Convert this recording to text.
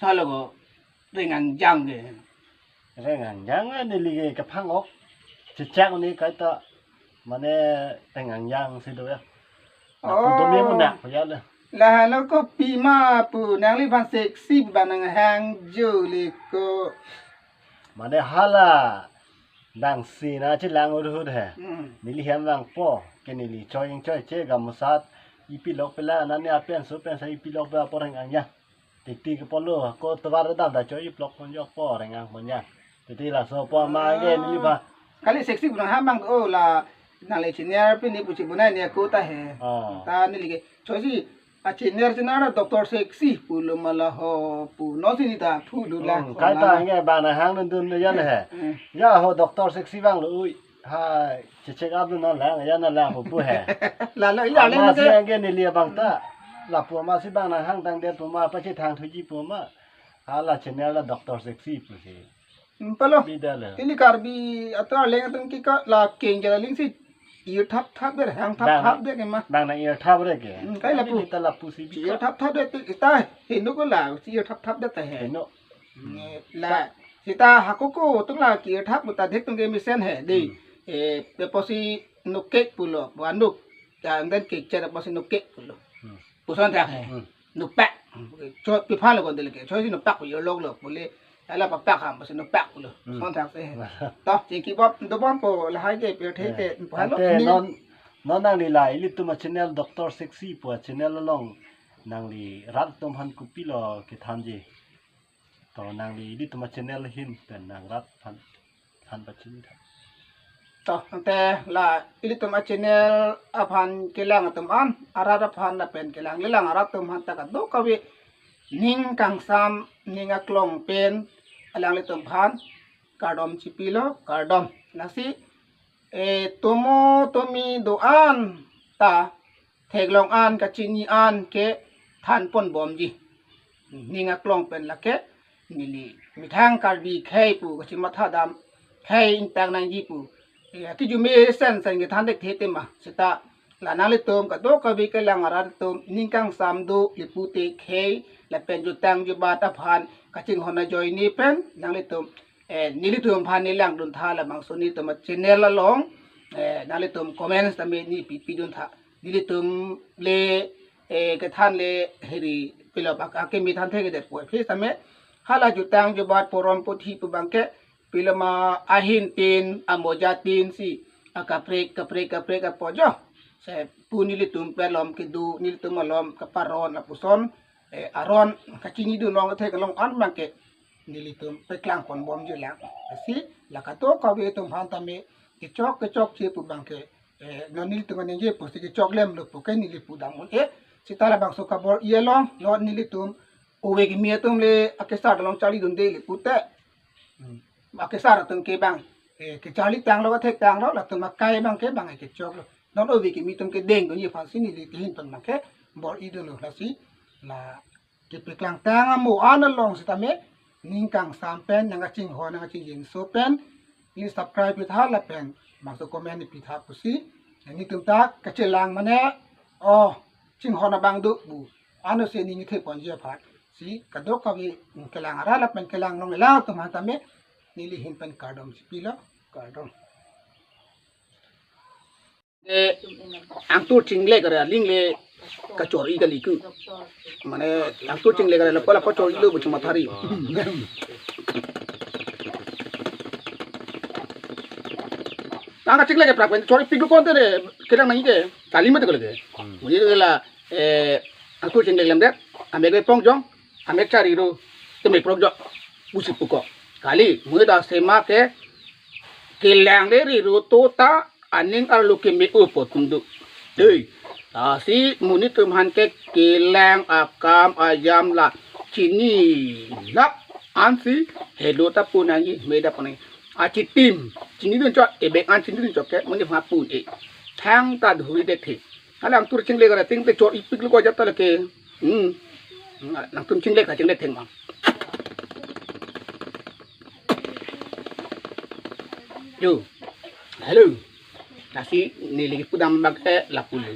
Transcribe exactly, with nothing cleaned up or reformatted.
Halo ko, reng angjang ke. Reng angjang, eh, neli ke kephang-ok. Chechak ni kaita, mane reng angjang si do ya. Na Oh. Pu do me muna, ya le. Lahelo kopima pu nangliphan sexy pu bang nanghang jo le ko. Mane hala dang si na chelang urhut he. Hmm. Neli hem vangpo, ke neli choi ing choi che gamusat ipilok pela nani apen su pen sa ipilok pela poreng angya. Titi ke polo ko tovar dam da choi iplok pon jok poreng ang pon ya. Titi laso po ma ke neli ba. Kali sexy pu nanghang bang o la nang le chiner pini puchi bunai ni aku ta he. Oh. Ta neli ke choi si a chiner chiner doctor sexy pulo ma la ho pu no si ni ta thu lu la. Hmm, ko kaita la. Nge bang nanghang dun dun ya le he. Hmm. Ya ho doctor sexy bang lo ui. Hai, che check up dun non lang, ya na lang pu pu he. Lalo ila le Ama si nge. Ang ke neli abang ta. Lapu ama si bang nanghang tang det pu ma, pa che thang thuji pu ma. Hala chiner la doctor sexy pu si. Hmm, palo. Bida le. Ili Karbi ato aleng atum ke ka la keng jala ling si. Ir thap thap der, hang thap Bang thap der ke ma. Bang na ir thap re ke. Hmm, kai lapu. Kita lapu si Ir bika. Thap thap der ti ita heno ko la, si ir thap thap der ta he. Heno. Nge la sita hako ko tung la ki thap ta dek tung ke mesen he de. Hmm. Eh, pe posi nukek pulo, bu anuk. Ya, ang den kek cer posi nukek pulo. Hmm. Puson thak he. Hmm. Nukpak. Choi pi phan lo kon dele ke. Choi si nukpak pu yo lok lo pule. Ala papak ham posi nukpak pulo. Hmm. Son thak se. To, chingki bom, do bom po lahai ke pirthe ke. Eh, pu halo ante ni. Non, non nangli la ilitum a channel Doctor Sexy pu a channel along nangli rat atum aphan kopilo kethanji. To nangli ilitum a channel ahin pen nang rat aphan than pachini tha. To, ante la ilitum a channel aphan kelang atum an, arat aphan lapen kelang lelang arat atum aphan ta kadokave ning kangsam, ning aklong pen alanglitum aphan kardom chipilo, kardom. Lasi, eh, tomo tomi do-an ta theklong an, kachini an ke than pon bomji. Ning aklong pen lake neli methang Karbi khei pu kachimatha dam khei ingtang nangji pu. Ya, kijumesen sen kethan dek the tema. Seta la nanglitum kadokave kelang arat atum ning kangsam do le pute khei lapen jutang jubat aphan kachinghon ajoine pen nanglitum, eh, nelitum aphan nelang dun tha labangso nelitum a channel along, eh, nanglitum comments tame ne pipi dun tha. Nelitum le, eh, kethan le heri pilo bak akemi than the kedet pu. Phi tame hala jutang jubat porom puthi pu bangke pilo ma ahin tin, amoja tin si akaprek, kaprek, kaprek apojo. Se pu nelitum pelom kedo, nelitum alom kaparon lapuson, eh, aron kachini dun long the kelong an bangke nelitum peklang pon bomji lang. Lasi la kadokave atum aphan tame kechok kechokche pu bangke, eh, non nelitum aningje pusi kechok lemlo pu ke neli pu dam un-e. Seta labangso kabor-i along non nelitum ove kimi atum le akesar along charli dunde le pute. Hmm. Akesar atum ke bang, eh, kecharli tanglo, kethek tanglo, latum akai bangke bang kechoklo. Non ove kimi atum kedeng dunji aphan si neli kehin pen bangke bor-i dunlo lasi la kepeklang tang amo an along sitame ning kangsam pen, nang kachinghon, nang kachingjinso pen, neli subscribe pitha lapen bangso comment pitha pusi. Nelitum ta kachelang mane, oh, chinghon abang do pu ano si ning ithe ponji aphan si kadokave kelang arat lapen kelang long elang atum aphan tame neli ahin pen kardom chipilo, kardom. Eh, angtur chinglek ra aling le kachor-i kali ku. Mane angtur chinglek ra lapu lapu chor-i lo bu chuma thari. Tang kachinglek ke prak pen chor-i piklo konte de kelang nangji ke kali mate ko leke. Hmm. Muni la, eh, angtur chinglek lemdet, amek le pongjong, amek chari ro, teme pongjong, busi puko. Kali, muni da sema ke kelang le ri ro to ta aning arlo keme upo tum do. Dei, lasi monit atum aphan ke kelang akam ajam la chini lap ansi helo ta pu nangji meda pu nangji. Achitim chini dun chot, ebek an chini dun chot ke monit aphan pu e. Thangta dhuri det he. Hala angtur chinglek ra ting te chor-i piklo ko jat ta leke. Hmm. Nangtum chinglek ha chinglek theng ma. Yo. Hello. Lasi neli pu dam bangke lapu le.